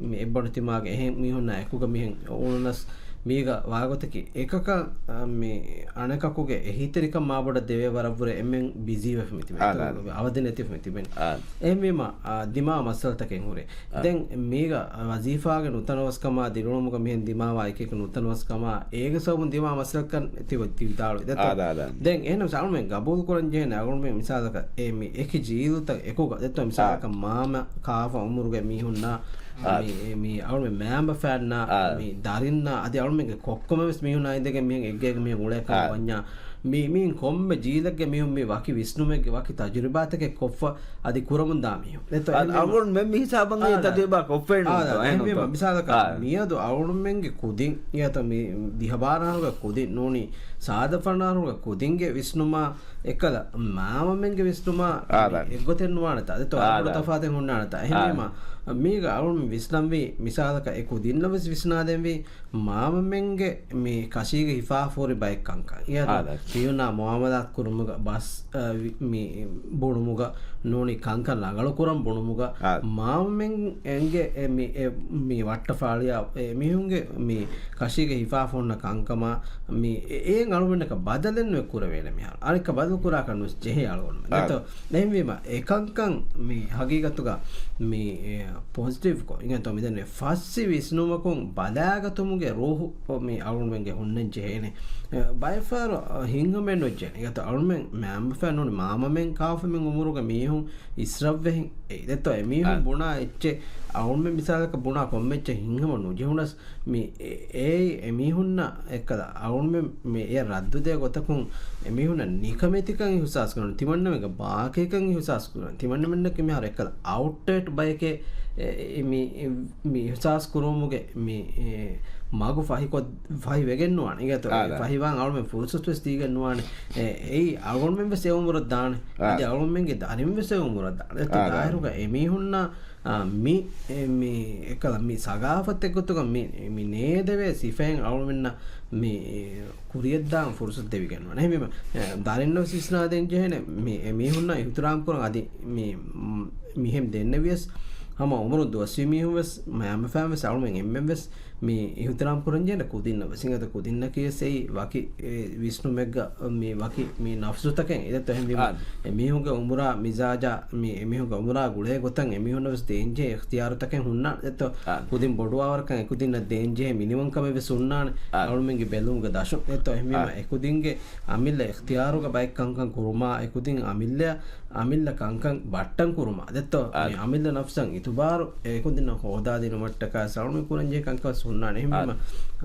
މި އެއްބަނޑު ތިމާގެ އެހެން މީހުންނާ އެކުގަ މިހެން އުޅުނަސް މީގަ ވާގޮތަކީ އެކަކަށް، އަ، މި އަނެކަކުގެ އެހީތެރިކަން މާބޮޑަށް ދެވޭ ވަރަށްވުރެ އެންމެން ބިޒީވެފަ މިތިބެން. އާ، އާ. އަވަދި ނެތިފަ މިތިބެން. އާ. އެހެންވީމަ، އާ، ދިމާ މައްސަލަތަކެއް ހުރޭ. އާ. ދެން މީގަ ވަޒީފާގެ ނުތަނަވަސްކަމާ، ދިރިއުޅުމުގަ މިހެން ދިމާވާ އެކިއެކި ނުތަނަވަސްކަމާ، އޭގެ ސަބަބުން ދިމާ މައްސަލަތަކަށް ތި ވިދާޅުވި. ދެއްތޯ؟ އާ، އާ، އާ. ދެން އެހެންނަމަ އަޅުމެން ގަބޫލު ކުރަން ޖެހޭނެ އަޅުމެން މިސާލަކަށް އެ މި އެކި ޖީލުތައް އެކުގަ ދެއްތޯ؟ މިސާލަކަށް އާ. މާމަ ކާފަ އުމުރުގެ މީހުންނާ އާ. މި، މި އަޅުމެން މައިންބަފައިންނާ، އާ. މި ދަރިންނާ، އަދި އަޅުމެންގެ ކޮއްކޮމެވެސް މީހުންނާ އިނދެގެން މިހެން އެއްގައިގަ މިހެން އުޅޭކަމަށް އާ. ވަންޏާ، މި، މި ކޮންމެ ޖީލެއްގެ މީހުން މި ވަކި ވިސްނުމެއްގެ ވަކި ތަޖުރިބާތަކެއް ކޮށްފަ އަދި ކުރަމުންދާ މީހުން. އެތަ އާ، އެހެންވީމަ، އަޅުގަނޑު މެ މި ހިސާބަށް އާ، އެ ތަޖުރިބާ ކޮށްފައެއް އާ، ނޫންތޯ؟ އެހެން އެހެންވީމަ، ނޫންތޯ؟ މިސާލަކަށް އާ. މިއަދު އަޅުމެންގެ ކުދިން، އެތަ މި ދިހަ ބާރަ އަހަރުގެ ކުދިން ނޫނީ، ސާދަ ފަނަރަ އަހަރުގެ ކުދިންގެ ވިސްނުމާ އެކަލަ މާމަމެންގެ ވިސްނުމާ އާ، ދާ. އެއްގޮތެއް ނުވާނެތާ. އެތަ އާ، އަބުރު ދާ. ތަފާތެއް ހުންނާނެތާ. އާ. އެހެންވީމަ، މީގަ އަޅުން ވިސްނަންވީ، މިސާލަކަށް އެ ކުދިންނަށް ވެސް ވިސްނާދެންވީ، މާމަމެންގެ މި ކަށީގެ ހިފާފޯރި ބައެއް ކަންކަން. އާ، ދާ. މީހުންނާ މުއާމަލާތު ކުރުމުގަ ބަސް، އަ، ވި-، މި ބުނުމުގަ ނޫނީ ކަންކަން ރަނގަޅު ކުރަން ބުނުމުގަ އާ. މާމަމެންގެ އެ މި، އެ މި ވައްޓަފާޅިއާ އެ މީހުންގެ މި ކަށީގެ ހިފާފަ ހުންނަ ކަންކަމާ މި އެ-، އެއިން އަޅުގަނޑަކަށް ބަދަލެއް ނުވެ ކުރެވޭނެ މިހާރު. އަނެއްކަ ބަދަލު ކުރާކަށް ނުވެސް ޖެހޭ އަޅުގަނޑުމެން. އާ. ދެއްތޯ؟ އެހެންވީމަ، އެކަންކަން މި ހަގީގަތުގަ މި، އެ، ޕޮޒިޓިވްކޮށް، އިނގޭތޯ މިދެންނެވި ފައްސި ވިސްނުމަކުން ބަލާގަތުމުގެ ރޫހު މި އަޅުގަނޑުމެންގެ ހުންނަން ޖެހޭނެ. އެ، ބައެއްފަހަރު، އަ، ހިތްހަމައެއް ނުޖެހޭނެ. އިނގޭތޯ އަޅުމެން މައިންބަފައިން ނޫނީ މާމަމެން ކާފަމެން އުމުރުގެ މީހުން އިސްރަށްވެހިން. އެ، ދެއްތޯ އެމީހުން އާ. ބުނާ އެއްޗެއް، އަޅުމެން މިސާލަކަށް ބުނާ ކޮންމެ އެއްޗެއް ހިތްހަމަ ނުޖެހުނަސް، މި އެ-، އެއީ އެމީހުންނަށް އެއްކަލަ އަޅުގަނޑުމެން މި އެ ރައްދުދޭ ގޮތަކުން އެމީހުންނަށް ނިކަމެތިކަން އިހުސާސް ކުރަން، ތިމަންނަމެންގެ ބާކީކަން އިހުސާސް ކުރަން، ތިމަންނަމެންނަކީ މިހާރު އެއްކަލަ އައުޓްޑޭޓް ބަޔެކޭ، އެ، އެ، މި، މި އިހުސާސް ކުރުމުގެ މި، އެ، މަގު ފަހިކޮށް، ފަހިވެގެން ނުވާނެ. އިނގޭތޯ، އާ، އެ ދާ. ފަހިވާން އަޅުމެން ފުރުސަތުވެސް ދީގެން ނުވާނެ. އެ، އެއީ އަޅުގަނޑުމެން ވެސް އެ އުމުރަށް ދާނެ. އާ. އަދި އަޅުގަނޑުމެންގެ ދަރިން ވެސް އެ އުމުރަށް ދާނެ. އެތަ އާ، ދާ. ދާއިރުގަ އެމީހުންނަށް އާ، މި، އެ، މި، އެކަލަ، މި ސަގާފަތެއް ގޮތުގަ މި، މި ނޭދެވޭ ސިފައިން އަޅުމެންނަށް މި، އެ، ކުރިޔަށްދާން ފުރުސަތު ދެވިގެން ނުވާނެ. އެހެންވީމަ، އެ، ދަރިންނަށް ވިސްނާދޭން ޖެހޭނެ، މި، އެ، މީހުންނަށް އިހުތިރާމް ކުރަން އަދި މި، މް، މިހެން ދެންނެވިޔަސް، ހަމަ އުމުރުން ދުވަސްވީ މީހުން ވެސް، މައިންބަފައިން ވެސް، އަޅުމެން އެންމެން ވެސް، މި އިހުތިރާމް ކުރަން ޖެހޭނެ ކުދިންނަށް ވެސް. އިނގޭތޯ ކުދިންނަކީ ވެސް އެއީ ވަކި، އެ، ވިސްނުމެއްގަ މި ވަކި މި ނަފްސުތަކެއް. އިނގޭތޯ އެހެންވީމަ، އާ. އެ މީހުންގެ އުމުރާ މިޒާޖާ، މި އެ މީހުންގެ އުމުރާ ގުޅޭ ގޮތަށް އެ މީހުންނަށް ވެސް ދޭންޖެހޭ އިޚްތިޔާރުތަކެއް ހުންނާނެ. އިނގޭތޯ އާ. ކުދިން ބޮޑުވާވަރަކަށް އެ ކުދިންނަށް ދޭންޖެހޭ މިނިވަންކަމެއް ވެސް ހުންނާނެ. އާ. އަޅުމެންގެ ބެލުމުގެ ދަށުން. އިނގޭތޯ އެހެންވީމަ، އާ. އެ ކުދިންގެ އަމިއްލަ އިޚްތިޔާރުގަ ބައެއް ކަންކަން ކުރުމާ، އެ ކުދިން އަމިއްލަ އަމިއްލަ ކަންކަން ބައްޓަން ކުރުމާ. ދެއްތޯ؟ އާ. މި އަމިއްލަ ނަފްސަށް އިތުބާރު އެކުދިންނަށް ހޯދާދިނުމަށްޓަކާ ސަޅުމި ކުރަންޖެހޭ ކަންކަން ހުންނާނެ. އާ. އެހެންވީމަ،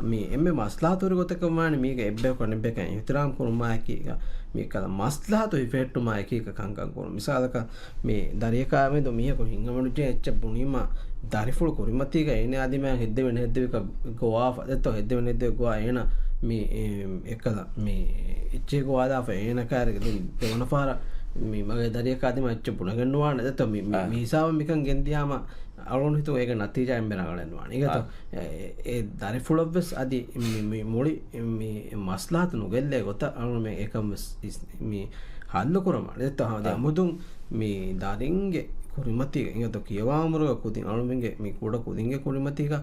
މި އެންމެ މަސްލަހަތު ހުރި ގޮތަކަށް ވާނެ މީގަ އެއްބަޔަކު އަނެއްބަޔަކަށް އިޙްތިރާމް ކުރުމާއެކީގަ، މި ކަލަ މަސްލަހަތު ހިފެހެއްޓުމާއެކީގަ ކަންކަން ކުރުން. މިސާލަކަށް، މި ދަރިޔަކާ މެދު މީހަކު ހިތްހަމަނުޖެހޭ އެއްޗެއް ބުނީމަ، ދަރިފުޅު ކުރިމަތީގަ އޭނަ އަދި މާ ހެއްދެވެން ހެއްދެވިކަ ގޮވާފަ. ދެއްތޯ ހެއްދެވެން ހެއްދެވި ގޮވާ އޭނަ މި، އެ، އެކަލަ މި އެއްޗެހި ގޮވާލާފަ އޭނަ ކާރިގަ ދެން ދެވަނަ ފަހަރަށް މި މަގޭ ދަރިޔަކާ އަދި މާ އެއްޗެއް ބުނެގެން ނުވާނެ. ދެއްތޯ މި، މި، އާ. މި ހިސާބަށް މިކަން ގެންދިޔާމަ އަޅުގަނޑު ހިތުން އޭގެ ނަތީޖާ އެންމެ ރަނގަޅެއް ނުވާނެ. އިނގޭތޯ؟ އާ. އެ، އެ ދަރިފުޅަށްވެސް އަދި މި، މި މުޅި މި މަސްލަހަތު ނުގެއްލޭ ގޮތަށް އަޅުގަނޑުމެން އެކަން ވެސް އިސް، މި ހައްލު ކުރަމާ. ދެއްތޯ؟ އާ. އަމުދުން މި ދަރިންގެ ކުރިމަތީގަ، އިނގޭތޯ ކިޔަވާ އުމުރުގެ ކުދިން އަޅުމެންގެ މި ކުޑަ ކުދިންގެ ކުރިމަތީގަ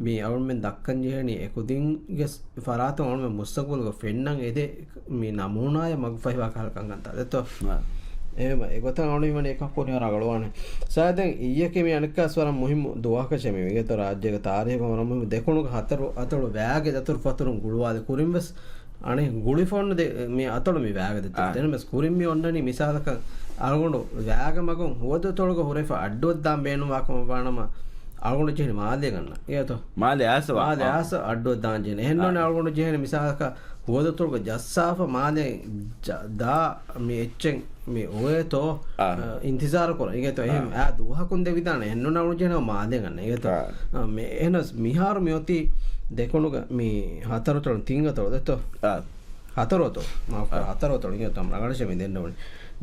މި އަޅުމެން ދައްކަން ޖެހޭނީ އެ ކުދިންގެ ފަރާތުން އަޅުމެން މުސްތަގުބަލުގަ ފެންނަން އެދޭ މި ނަމޫނާއެއް މަގުފަހިވާ ކަހަލަ ކަންކަންތައް ދެއްތޯ؟ އާ. އެހެންވީމަ އެގޮތަށް އަޅުމެން ވަނީ އެކަކު ކުރިހާ ރަނގަޅުވާނެ. ސާދަން އިއްޔެކޭ މި އަނެއްކާސް ވަރަށް މުހިއްމު ދުވަހަކަށެއް މި ވިގެތޯ ރާއްޖޭގެ ތާރީހުގަ ވަރަށް މުހިއްމު ދެކުނުގެ ހަތަރު އަތޮޅު ވައިގެ ދަތުރުފަތުރުން ގުޅުވާލި ކުރިން ވެސް އަނެއް ގުޅިފަ އޮންނަ ދެ-، މި އަތޮޅު މި ވައިގަދަ އާ. ދެން ވެސް ކުރިން މި އޮންނަނީ މިސާލަކަށް އަޅުގަނޑު ވާގަމަގުން ހުވަދުތޮޅުގަ ހުރެފަ އައްޑުއަށްދާން ބޭނުންވާކަމަށްވާނަމަ، އަޅުގަނޑު ޖެހެނީ މާލޭ ގަންނަ. އިނގޭތޯ؟ މާލޭ އާސަ ވާ. މާލޭ އާ. އާސަ އައްޑުއަށްދާން ޖެހެނީ. އެހެންނޫން އާ. އަޅުގަނޑު ޖެހެނީ މިސާލަކަށް ހުވަދުތޮޅުގަ ޖައްސާފަ މާލޭ ޖަ-، ދާ މި އެއްޗެއް މި އޮވޭތޯ، އާ. އަ، އިންތިޒާރު ކުރަން. އިނގޭތޯ؟ އާ. އެހެން އާ ދުވަހަކުން ދެވިދާނެ. އެހެންނޫން އަޅުގަނޑު ޖެހެނީ މާލޭ ގަންނަ. އިނގޭތޯ؟ އާ. އަ، މި އެހެނަސް މިހާރު މި އޮތީ ދެކުނުގަ މި ހަތަރު ތޮޅު، ތިން އަތޮޅު ދެތޯ؟ އާ. ހަތަރު އަތޮޅު، މާފް ކުރޭ، އާ. ހަތަރު އަތޮޅު އިނގޭތޯ ރަނގަޅަށް މި ދެންނެވުނީ.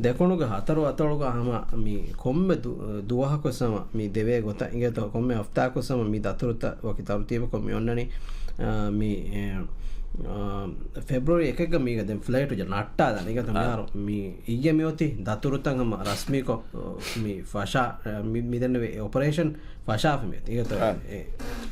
ދެކުނުގެ ހަތަރު އަތޮޅުގަ ހަމަ މި ކޮންމެ ދު-، ދުވަހަކު ސަމަ މި ދެވޭ ގޮތަށް އިނގޭތޯ، ކޮންމެ ހަފްތާކު ސަމަ މި ދަތުރުތައް ވަކި ތަރުތީބަކުން މި އޮންނަނީ، އާ، މި، އެ، އާ، ފެބްރުއަރީ އެކެއްގަ މީގަ ދެން ފްލައިޓު ޖަ ނައްޓާލާނެ. އިނގޭތޯ އާ. މިހާރު މި އިއްޔެ މި އޮތީ ދަތުރުތައް ހަމަ ރަސްމީކޮށް، މި ފަށާ، މި، މި ދެންނެވި އޮޕަރޭޝަން ފަށާފަ މިއޮތީ. އިނގޭތޯ؟ އާ. އެ،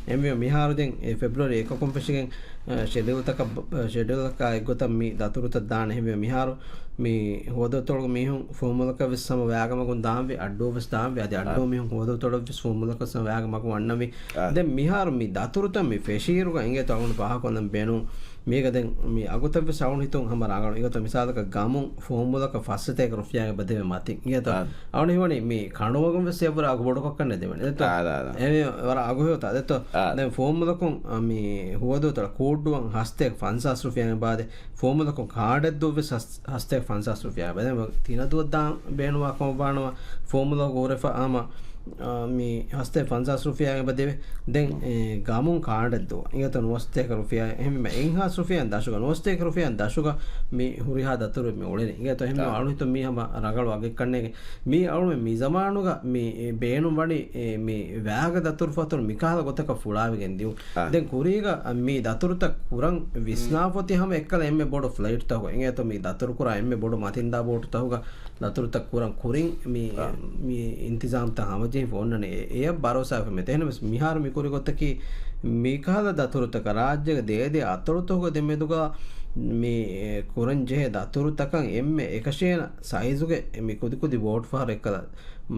އެހެންވީމަ މިހާރު ދެން އެ ފެބްރުއަރީ އެކަކުން ފެށިގެން، އަ، ޝެޑިއުލްތަކަށް ބަ-، އަ، ޝެޑިއުލްތަކާ އެއްގޮތަށް މި ދަތުރުތައް ދާނެ. އެހެންވީމަ މިހާރު މި ހުވަދުތޮޅުގެ މީހުން ފުވައްމުލަކަށް ވެސް ހަމަ ވާގަމަގުން ދާންވީ، އައްޑޫ ވެސް ދާންވީ. އަދި އައްޑޫ އާ. މީހުން ހުވަދުތޮޅަށް ވެސް ފުވައްމުލަކަށް ހަމަ ވާގަމަގުން އަންނަންވީ. އާ. ދެން މިހާރު މި ދަތުރުތައް މި ފެށިއިރުގަ އިނގޭތޯ އަޅުގަނޑު ފާހަގަކޮށްލަން ބޭނުން. މީގަ ދެން މި އަގުތައް ވެސް އަޅުގަނޑު ހިތުން ހަމަ ރަނގަޅު. އިނގޭތޯ މިސާލަކަށް ގަމުން ފުވައްމުލަކަށް ފަސް އެތޭކަ ރުފިޔާގެ އެބަ ދެވޭ މަތިން. އިނގޭތޯ؟ އާ. އަޅުގަނޑު ހީވަނީ މި ކަނޑުމަގުން ވެސް އެއަށްވުރެ އަގު ބޮޑުކޮށް ކަންނޭ ދެވެނީ. އެއްތޯ؟ އާ، އާ، އާ. އެމީ ވަރަށް އަގު ހެޔޮތާ ދެއްތޯ؟ އާ. ދެން ފުވައްމުލަކުން، އަ، މި ހުވަދުތޮޅަށް ކޫއްޑުވަން ހަސްތޭކަ ފަންސާސް ރުފިޔާއިން އެބަ ދޭ. ފުވައްމުލަކުން ކާޑެއްދޫ ވެސް ހަސް-، ހަސްތޭކަ ފަންސާސް ރުފިޔާއިން އެބަ ދޭ. ތިނަދޫއަށް ދާން ބޭނުންވާ ކަމަށް ވާނަމަ، ފުވައްމުލަކު ހުރެފަ ހަމަ، އަ، މި ހަސްތޭކަ ފަންސާސް ރުފިޔާއިން އެބަ ދެވޭ. ދެން، އެ، ގަމުން ކާޑެއްދޫ. އިނގޭތޯ ނުވަސަތޭކަ ރުފިޔާއިން. އެހެންވީމަ އެއްހާސް ރުފިޔާއިން ދަށުގަ، ނުވަސަތޭކަ ރުފިޔާއިން ދަށުގަ މި ހުރިހާ ދަތުރު މި އުޅެނީ. އިނގޭތޯ އެހެންވީމަ އާ. އަޅުގަނޑު ހިތުން މީ ހަމަ ރަނގަޅު އަގެއް ކަންނޭނގެ. މީ އަޅުމެން މި ޒަމާނުގަ މި ބޭނުން ވަނީ، އެ، މި ވާގަ ދަތުރުފަތުރު މިކަހަލަ ގޮތަކަށް ފުޅާވެގެން ދިއުން. އާ. ދެން ކުރީގަ މި ދަތުރުތައް ކުރަން ވިސްނާފަ އޮތީ ހަމަ އެއްކަލަ އެންމެ ބޮޑު ފްލައިޓްތަކުގަ. އިނގޭތޯ މި ދަތުރު ކުރާ އެންމެ ބޮޑު މަތިންދާ ބޯޓުތަކުގަ ދަތުރުތައް ކުރަން ކުރިން މި، އާ. މި އިންތިޒާމްތައް ހަމަޖެހިފަ އޮންނަނީ. އެ-، އެޔަށް ބަރޯސާވެފަ މިއޮތީ. އެހެނަސް މިހާރު މި ކުރި ގޮތަކީ މިކަހަލަ ދަތުރުތަކަށް ރާއްޖޭގެ ދޭދޭ އަތޮޅުތަކުގެ ދެމެދުގަ މި ކުރަން ޖެހޭ ދަތުރުތަކަށް އެންމެ އެކަށޭނަ ސައިޒުގެ މި ކުދިކުދި ބޯޓު ފަހަރު އެއްކަލަ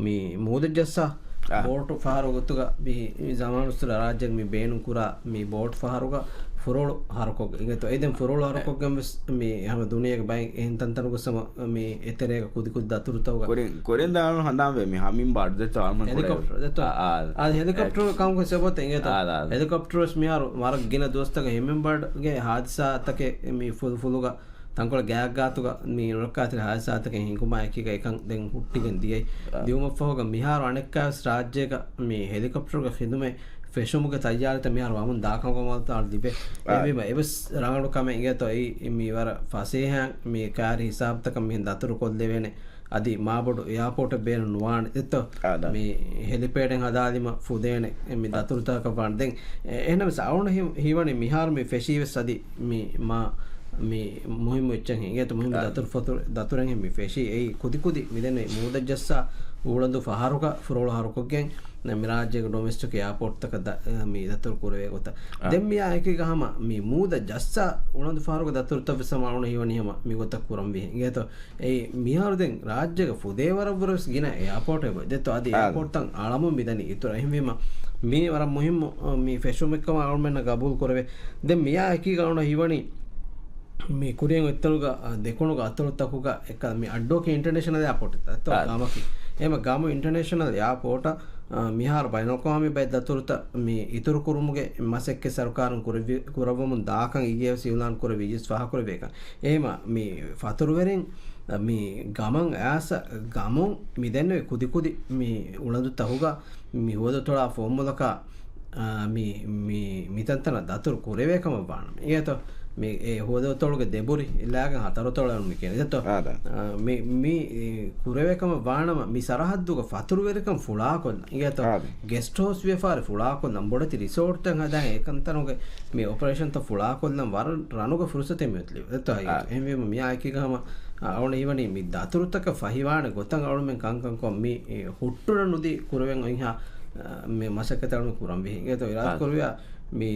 މި މޫދަށް ޖައްސާ އާ. ބޯޓު ފަހަރު ގޮތުގަ މި، މި ޒަމާނުއްސުރެ ރާއްޖޭގެ މި ބޭނުން ކުރާ މި ބޯޓު ފަހަރުގަ ފުރޮޅު ހަރުކޮށްގެން އިނގޭތޯ. އެ ދެން ފުރޮޅު އެ. ހަރުކޮށްގެން ވެސް މި ހަމަ ދުނިޔޭގެ ބައެއް އެހެން ތަންތަނުގަ ސަމަ މި އެތެރޭގަ ކުދިކުދި ދަތުރުތަކުގަ. ކުރިން، ކުރިން ދާނު ހަނދާންވޭ މި ހަމިންބާޑް ދެތޯ އަޅުމެން ކުރެވޭ. ހެލިކޮޕްޓަރ ދެތޯ. އާ، އާ. އާ، ހެލިކޮޕްޓަރ އެ. ކަމުގެ ސަބަބު އިނގޭތޯ. އާ، އާ. ހެލިކޮޕްޓަރ ވެސް މިހާރު ވަރަށް ގިނަ ދުވަސްތަކެއް ހިމެންބާޑްގެ ހާދިސާތަކެއް މި ފުލުފުލުގަ ތަންކޮޅެއް ގާތްގާތުގަ މި ނުރައްކާތެރި ހާދިސާތަކެއް ހިނގުމާ އެކީގަ އެކަން ދެން ހުއްޓިގެން ދިޔައީ. އާ. ދިއުމަށްފަހުގަ މިހާރު އަނެއްކާވެސް ރާއްޖޭގަ މި ހެލިކޮޕްޓަރުގެ ޚިދުމަތް ފެށުމުގެ ތައްޔާރީތައް މިހާރު ވަމުން ދާކަމަށް ވާން ލިބޭ. އާ. އެހެންވީމަ އެވެސް ރަނގަޅު ކަމެއް އިނގޭތޯ އެއީ މި ވަރަށް ފަސޭހައިން މި ކާރި ހިސާބުތަކަށް މިހެން ދަތުރު ކޮށްލެވޭނެ. އަދި މާބޮޑު އެއާޕޯޓެއް ބޭނުން ނުވާނެ. އެއްތޯ؟ އާ، ދާ. މި ހެލިޕޭޑެއް ހަދާލީމަ ފުދޭނެ އެ މި އާ. ދަތުރުތަކަށް ވާނެ. ދެން އެ-، އެހެނަސް އަޅުގަނޑަށް ހީ-، ހީވަނީ މިހާރު މި ފެށީ ވެސް އަދި މި މާ މި މުހިއްމު އެއްޗެއް ހިނގޭތޯ މުހިއްމު އާ. ދަތުރު ފަތުރު-، ދަތުރެއް ހެން މި ފެށީ. އެއީ ކުދިކުދި މިދެންނެވި މޫދަށް ޖައްސާ އުޅަނދު ފަހަރުގަ ފުރޮޅު ހަރުކޮށްގެން މި ރާއްޖޭގެ ޑޮމެސްޓިކް އެއާޕޯޓްތަކަށް ދަ-، މި ދަތުރު ކުރެވޭ ގޮތަށް. އާ. ދެން މިއާ އެކީގަ ހަމަ މި މޫދަށް ޖައްސާ އުޅަނދު ފަހަރުގެ ދަތުރުތައް ވެސް ހަމަ އަޅުގަނޑަށް ހީވަނީ ހަމަ މި ގޮތަށް ކުރަންވީ ހެން. އިނގޭތޯ؟ އެއީ މިހާރު ދެން ރާއްޖޭގަ ފުދޭވަރަށްވުރެ ވެސް ގިނަ އެއާޕޯޓެއް އޮތް. ދެއްތޯ އަދި އާ. އެއާޕޯޓްތައް އަޅަމުން މިދަނީ އިތުރަށް. އެހެންވީމަ މީ ވަރަށް މުހިއްމު، އަ، މި ފެށުމެއްކަމަށް އަޅުމެންނަށް ގަބޫލު ކުރެވޭ. ދެން މިއާ އެކީގަ އަޅުގަނޑަށް ހީވަނީ މި ކުރިއަށް އޮތްތަނުގަ، އަ، ދެކުނުގެ އަތޮޅުތަކުގަ އެކަ-، މި އައްޑޫއަކީ އިންޓަރނޭޝަނަލް އެއާޕޯޓެއް ދެއްތޯ އާ. ގަމަކީ. އެހެންވީމަ ގަމު އިންޓަރނޭޝަނަލް އެއާޕޯޓަށް، އަ، މިހާރު ބައިނަލްއަޤްވާމީ ބައެއް ދަތުރުތައް މި އިތުރު ކުރުމުގެ މަސައްކަތް ސަރުކާރުން ކުރެއްވި-، ކުރައްވަމުން ދާކަން އިއްޔެވެސް އިއުލާން ކުރެއްވި އިއްޔެވެސް ފާހަގަކުރެއްވި އެކަން. އެހެންވީމަ މި ފަތުރުވެރިން މި ގަމަށް އައިސް ގަމުން މި ދެންނެވި ކުދިކުދި މި އުޅަނދުތަކުގަ މި ހުވަދުތޮޅާ ފުވައްމުލަކާ، އާ، މި، މި، މިތަންތަނަށް ދަތުރު ކުރެވޭ ކަމަށް ވާނަމަ. އިނގޭތޯ؟ މި އެ ހުވަދުތޮޅުގެ ދެބުރި އިލާގެން ހަތަރު ތޮޅަށް މި ކިޔަނީ. އިނގޭތޯ؟ އާ، ދާ. އާ، މި، މި، އެ، ކުރެވޭ ކަމަށް ވާނަމަ މި ސަރަހައްދުގަ ފަތުރުވެރިކަން ފުޅާކޮށްލަން. އިނގޭތޯ؟ އާ، ދާ. ގެސްޓް ހައުސް ވިޔަފާރި ފުޅާކޮށްލަން، ބޮޑެތި ރިސޯޓްތައް ހަދާ އެކަންތައް ނުގެ މި އޮޕަރޭޝަންތައް ފުޅާކޮށްލަން ވަރަށް ރަނުގެ ފުރުސަތެއް މިއޮތީ. އެތޯ އާ. އެހެންވީމަ މިއާ އެކީގަ ހަމަ، އަ، އަޅުގަނޑަށް ހީވަނީ މި ދަތުރުތަކަށް ފަހިވާނެ ގޮތަށް އަޅުމެން ކަންކަންކޮށް މި، އެ، ހުއްޓުނަން ނުދީ ކުރެވެން އޮތްހާ، އަ، މި މަސައްކަތް އަޅުމެން ކުރަންވީ. އިނގޭތޯ އިރާދަ އާ. ކުރެވިޔާ މި،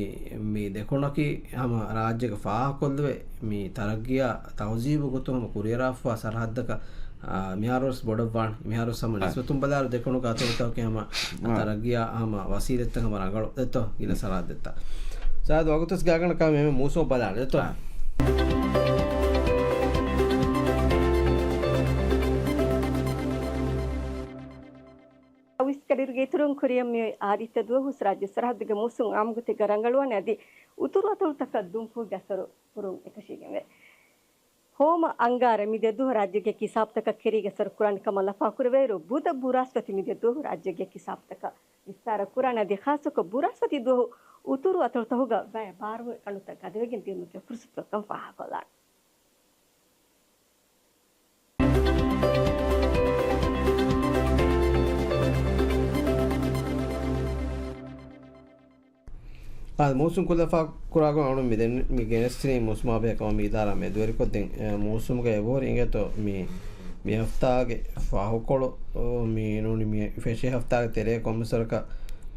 މި ދެކުނަކީ ހަމަ ރާއްޖޭގެ ފާހަގަކޮށްލެވޭ މި ތަރައްގީއާ ތަހުޒީބު ގޮތުން ހަމަ ކުރިއަރާފަވާ ސަރަހައްދަކަށް، އާ، މިހާރުވެސް ބޮޑަށްވާނެ. މިހާރުވެސް ހަމަ އާ. ނިސްބަތުން ބަލާއިރު ދެކުނުގެ އަތޮޅުތަކުގެ ހަމަ އާ. ތަރައްގީއާ ހަމަ ވަސީލަތްތައް ހަމަ ރަނގަޅު ދެއްތޯ ގިނަ ސަރަހައްދެއްތައް. ސާދު ވަގުތުވެސް ގާތްގަނޑަކަށް މި މޫސޯ ބަލާނެ ދެއްތޯ. އާ. ކަލިރުގެ އިތުރުން ކުރިޔަށް މިއޮތް އާދިއްތަ ދުވަހު ރާއްޖެ ސަރަހައްދުގެ މޫސުން އާއްމުގޮތެއްގަ ރަނގަޅުވާނެ އަދި އުތުރު އަތޮޅުތަކަށް ދުންފުއްގެ އަސަރު ކުރުން އެކަށީގެންވޭ. ހޯމަ އަންގާރަ މިދެ ދުވަހު ރާއްޖޭގެ ހިސާބުތަކަށް ކެރީގެ އަސަރު ކުރާނެ ކަމަށް ލަފާކުރެވޭއިރު، ބުދަ ބުރާސްފަތި މިދެ ދުވަހު ރާއްޖޭގެ ހިސާބުތަކަށް ވިއްސާރަ ކުރާނެ އަދި ޚާއްޞަކޮށް ބުރާސްފަތި ދުވަހު އުތުރު އަތޮޅުތަކުގަ ވައި ބާރުވެ ކަނޑުތައް ގަދަވެގެން ދިޔުމުގެ ފުރުސަތުތައް ކަން ފާހަގަކޮށްލާނެ. އާ، މޫސުން ކުލަފާ ކުރާގޮތް އަޅުން މި ދެން މި ގެނެސްދިނީ މޫސުމާ ބެހޭ ކަމަށް މި އިދާރާ މެދުވެރިކޮށްދިން، އެ، މޫސުމުގެ އެބަހުރި އިނގޭތޯ މި، މި ހަފްތާގެ ފަހުކޮޅު، އޯ، މި ނޫނީ މި ފެށި ހަފްތާގެ ތެރޭ ކޮންމެސް ވަރަކަށް،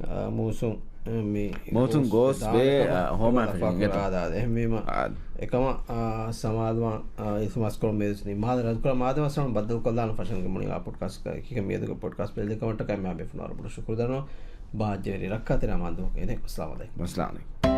އާ، މޫސުން، އެ، މި މޫސުން ގޯސް ގޯސް ދާނެ ވޭ، ކަމަށް އާ، ހޯމާ ލަފާ ފެށިގެން ކުރާ އާދާ. އެހެންވީމަ، އާ، އެކަމަށް، އާ، ސަމާލުވާން، އާ، އިލްތިމާސް ކުރަން މިއަދު މާދަ ރަދުކުރާ މާދަމާ ސަމަން ބައްދަލުކޮށްލާން ފަށަންގެ މުޅި އާ ޕޮޑްކާސްޓް ކިކަން މިއަދުގެ ޕޮޑްކާސްޓް ބެލެލި ކަމަށްޓަކައި މާ ބޭފުޅުން ވަރަށް ބޮޑަށް ޝުކުރު ދަންނަވަން. ބާއްޖަވެރި ރައްކާތެރި މާ ދުވަހަކު އެދެން. އައްސަލާމު ޢަލައިކުމް. އައްސަލާމު ޢަލައިކުމް.